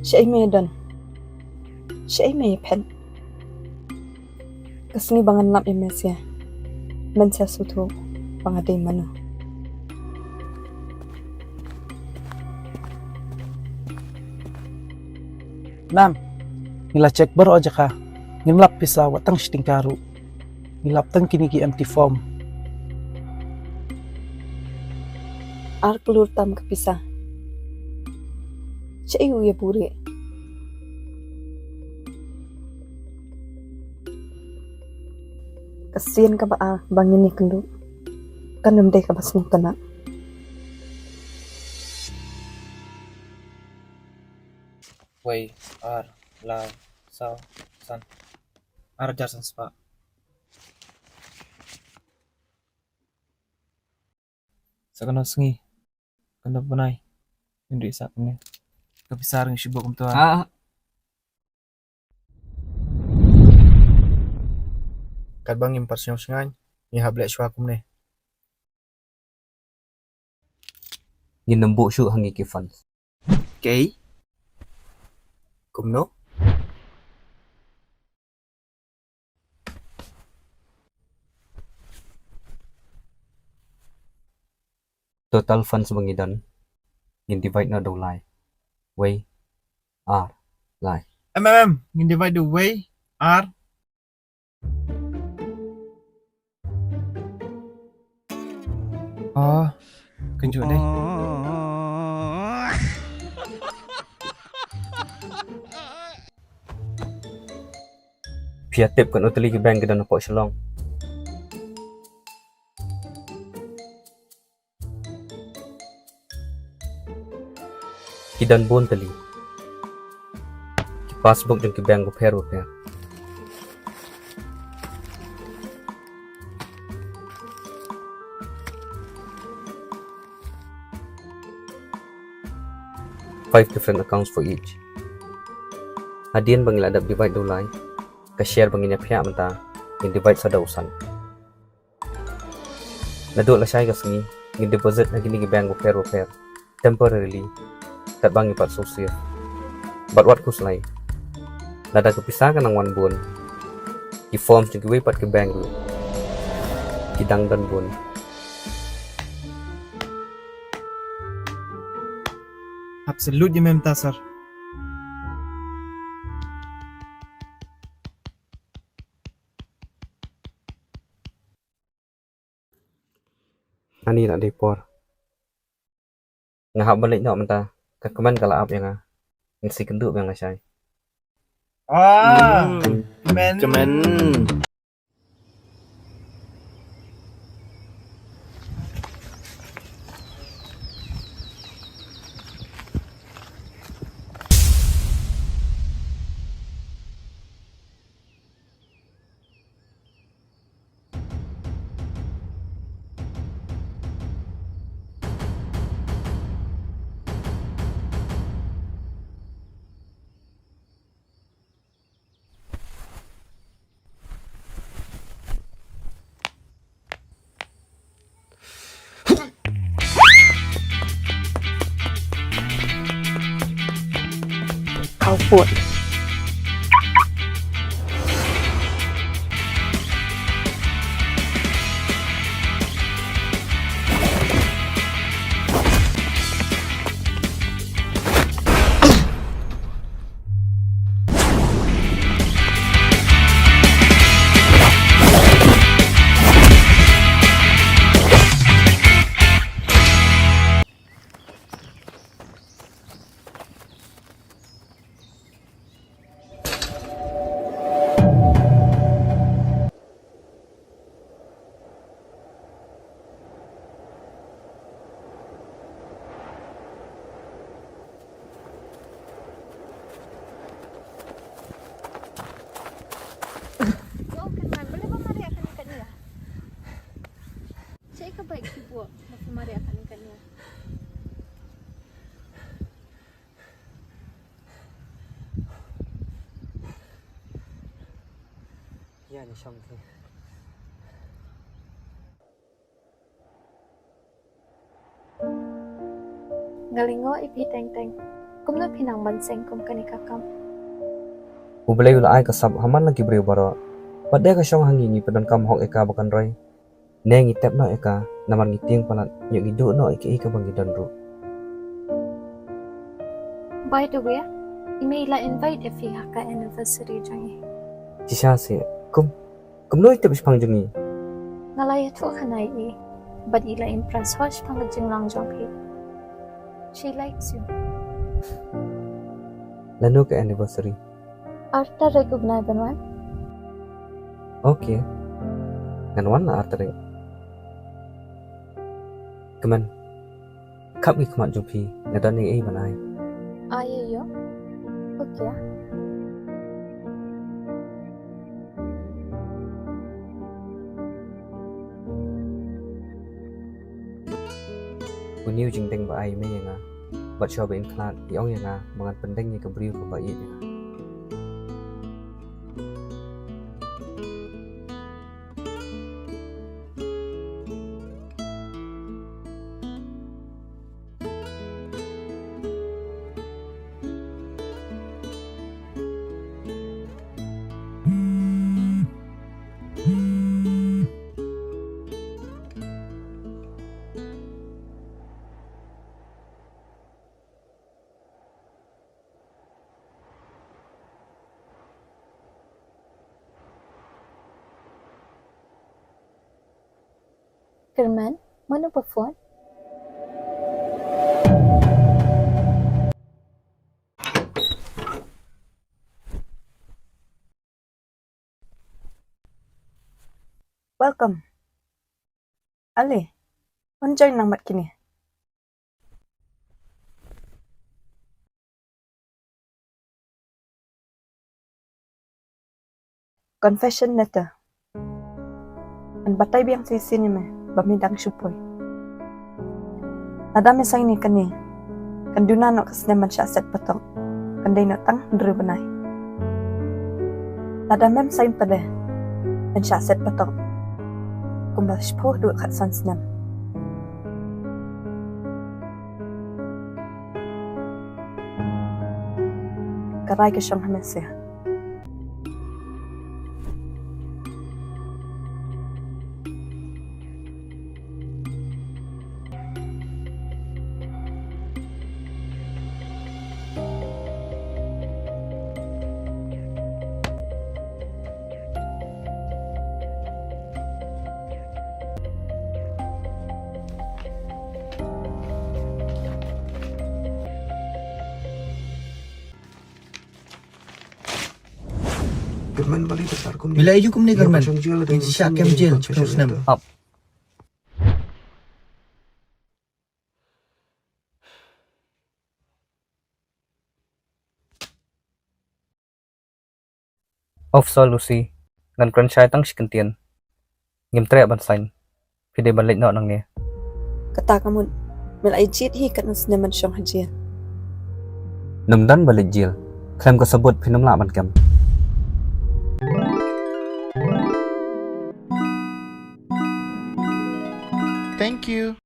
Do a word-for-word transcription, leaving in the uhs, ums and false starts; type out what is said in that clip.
Shaei me don? Shaei me phet? Ka sngi ba ngan lap ïa me sha, men sa sngewthuh ba nga dei mano. Nam, ngi la check baroh jaka, ngim lap pisa wat tang shi tyngka ruh. Ngi lap tang kine ki empty form. Ar klur tam ka pisa. Shaei u ïa buhrieh? Ka sien kaba ar ba ngin ïakynduh kan ym dei kaba sngewtynnat. Wei, ar, lai, saw, san. Ar hajar san spah. Sa kano sngi, kano bnai, ngin ri sa kumne. Ka pisa ring shi bok kumto. Ah. Katba ngim pat sngewsngaiñ, ngi hap leh shuwa kumne. Ngin ym buh shuh ha ngi ki fund. Kei? Kumno? Total funds ba ngi don, ngin divide noh da u lai. Wei, ar, lai. Em, em, em, ngin divide da u wei, ar. Oh, kynjuh dei. Phi ïa tip katno tylli ki bank ki don hapoh Shillong? Ki don bun tylli. Ki passbook jong ki bank bapher bapher. Five different accounts for each. Hadien ba ngi la dep divide da u lai, ka share ba ngin ïa phiah mynta ngin divide sa da u san. Naduh lashai ka sngi, ngin deposit ha kine ki bank bapher bapher temporarily, katba ngi pat shu save. Bad wat khuslai, lada ka pisa ka nang wan bun, ki forms jong kiwei pat ki bank ruh ki dang don bun. Absolute ïa mynta, sir. Ani la dei por. Nga hap ban leit noh mynta. Ka kmen ka la ap ïa nga. Ngan sa ïakynduh biang lashai. Ah, kmen. Kmen. Khawpud. Yo, kan man, balei ba mareh ïa kane kane ïa? Shaei ka bike ki buh, ba ki mareh ïa kane kane ïa? Ïa, ni shong te. Nga lyngngoh ïa phi teng teng. Kumno phi nang ban seng kum kane ka kam? U Blei u la ai ka sap ha man la ki briew baroh. Bad da ka shong ha ngi, ngi pyndonkam hok ïa ka ba kan roi. Ne ngi tep noh ïa ka, namar ngi tieng palat, ïoh ngi duh noh ïa kaei kaba ngi don ruh. By the way, i mei i la invite ïa phi ha ka anniversary jong i. Shisha seh, kum, kumno i tip shaphang jong i? Nga la ïathuh hana ïa i, bad i la impress hok shaphang ka jinglong jong phi. She likes you. Lano ka anniversary? Ar tarik u bnai ban wan. Okay. Ngan wan la ar tarik. Kmen, khap ki khmat jong phi, nga don ei ei ban ai. Ai ïa ïoh. Okay. Une u jingdeng ba ai mei ïa nga, bad shuwa ba in khlad i ong ïa nga ba ngan pyndeng ïa ka briew kaba ïeit ïa nga. Kyrmen, mano ba phone? Welcome. Ale, un join lang bad kine. Confession letter. Ngan batai biang shisien ïa me ba me dang shu poi. Lada me sign ïa kane, kan duna noh ka snem ban shah set patok. Kan dei noh tang hynriew bnai. Lada mem sign pat de ban shah set patok, kumba shiphew haduh khatsan snem. Ka rai ka shong ha me seh. Me la ïoh kumne, Kyrmen? Ngin sa shah kem jel shiphew snem. Of, sorry Lucy, ngan kren shai tang shi kyntien. Ngim treh ban sign. Phi dei ban leit noh nangne. Kata ka mut, me la ïa jied hi katno snem ban shong ha jel? Nym don ba leit jel. Khlem ka sabut phin ym lah ban kem. Thank you.